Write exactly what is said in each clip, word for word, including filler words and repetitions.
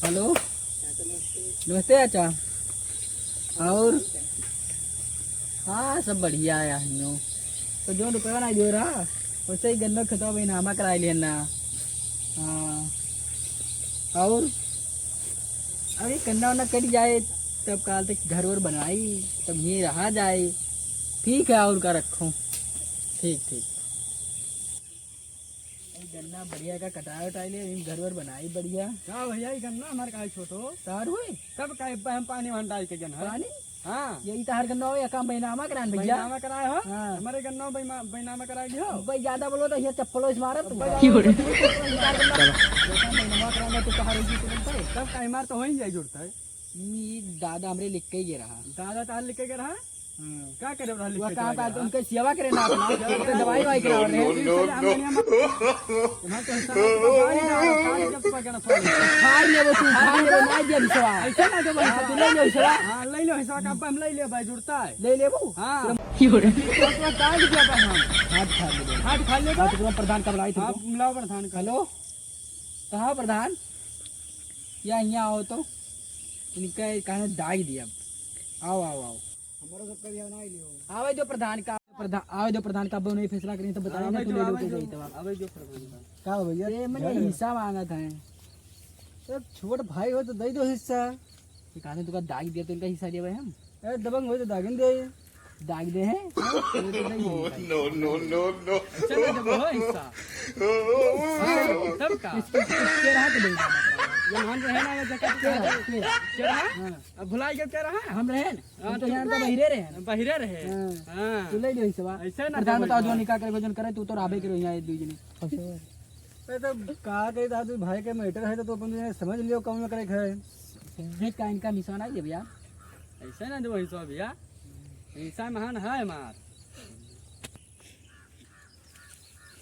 हेलो, नमस्ते चाचा। और? हाँ, सब बढ़िया है यहाँ। तो जो रुपया ना जो रहा, वैसे ही गन्ना खेतवा में नामा कराए लिया ना। हाँ। और अभी गन्ना वन्ना कट जाए, तब काल तक घर वर बनाई, तब यहीं रहा जाए। ठीक है, और का रखो। ठीक, ठीक। अरे गन्ना बढ़िया का कटाए उटाए ले, घर वर बनाई बढ़िया। का भैया, ई गन्ना हमार काहे छोट हो? तार हुई? तब काहे ब-, हम पानी वहाँ डाल के गन है? पानी? हाँ। यही तार गन्ना हो या काम बैनामा करान भैया? बैनामा कराए हो? हाँ। हमारे गन्ना बैमा-, बैनामा कराए लियो? भाई ज्यादा बोलो तो ये चप्पलो इस मारत तू। भाई ज्यादा बोलो तो ये चप्पलो इस मारत तू। बैनामा करान तो कहाँ रही थी तुरंत है? तब काहे मार तो हो ही जाए जुड़ता है। ई दादा हमरे लिख के ये रहा। दादा तार लिख के गए रहा? हाँ। का करे रहा लिख वो के काम चला का गया? उनके सेवा करे ना अपना, उनके दवाई वाई करावे रहे। No, no, no। हम तो हिसाब से बाहर ही जा रहा, काल जब पकड़ ना पाए। फाड़ लेबो तू, फाड़ लेबो, ना दिया हिस्सा। ऐसे ना देबो हाँ, हिस्सा। तू ले ले हिस्सा। हाँ, ले लो हिस्सा, का हम ले ले भाई, जुड़ता है। ले लेबो? हाँ। तो काल दिया था हम। हाथ खा लेबो। हाथ खा लेबो? हाँ, तो तुम प्रधान का बुलाई थे हाँ, तो। बुलाओ प्रधान का। हेलो, कहाँ प्रधान? या यहाँ आओ तो। इनका कहने दाग दिया। आओ, आओ, आओ। हमारा सबका भी बना ही लियो। आवे जो प्रधान का, प्रधान, आवे जो प्रधान का, अब नहीं फैसला करें तो बताएंगे, आवे तू जो, ले लो आवे तो जो, जाई तो। आवे जो प्रधान का। का हो भैया? ये मने घर हिस्सा मांगत है। ए, छोट भाई हो तो दे दो हिस्सा। ये कहा तुका दाग दिया तो इनका हिस्सा दिया भाई हम। ए, दबंग हो तो दागिन दे। दाग दे हैं? ये तो नहीं है भाई। No, no, no, no। अच्छा ना जब हो हिस्सा। हाँ, तब का? इसके, इसके रहा तो नहीं। ये मान रहे ना, ये जगह के रहा, के रहा। हाँ। अब भुला गया क्या रहा? हम रहे न। हाँ, हम तो तू यहाँ का बहिरे रहे न। बहिरे रहे। हाँ। हाँ। तू ले लियो हिस्सा। ऐसे ना प्रधान जब बताओ, जो निकाह करे, भोजन करे, तू तो राबे करो यहाँ एक दो जने। अरे तो का कही दादू, भाई के matter है तो तू अपन जने समझ लियो, कौन करे है। समझे का इनका निशाना है भैया? ऐसे ना देबो हिस्सा भैया। हिस्सा महान है हमार।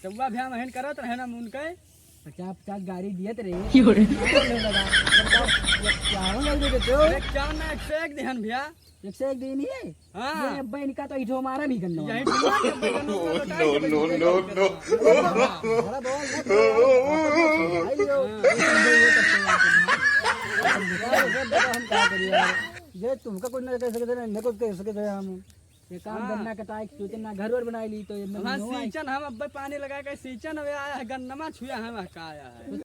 सौवा भैया महन करत रहे ना उनके। पचास पचास गाड़ी दियत रहे। क्यों रे? क्या हो लगा? क्या हो लगा देते हो? अरे क्या ना, एक से एक देहन भैया। एक से एक दिन ही है। हाँ। ये अब्बा इनका तो इठो हमारा भी गन्ना यही वाला। गन्ना, ये अब्बा गन्ना वाला बताइए, no, no, no, no। बड़ा बवाल मत करो। भाई लोग, हाँ। ये सब जो ये करते हैं। हम क्या करिए यार? ये तुमका कुछ नहीं कह सकते ना, इन्हें कुछ कह सकते हैं हम। ये काम हाँ। धंधा कटाए के सोचे ना, घर वर बनाए ली तो ये हाँ, सींचन हम अब्बे पानी लगा के सींचन, अबे आया है, गन्नमा छुआ है, वहाँ का आया है।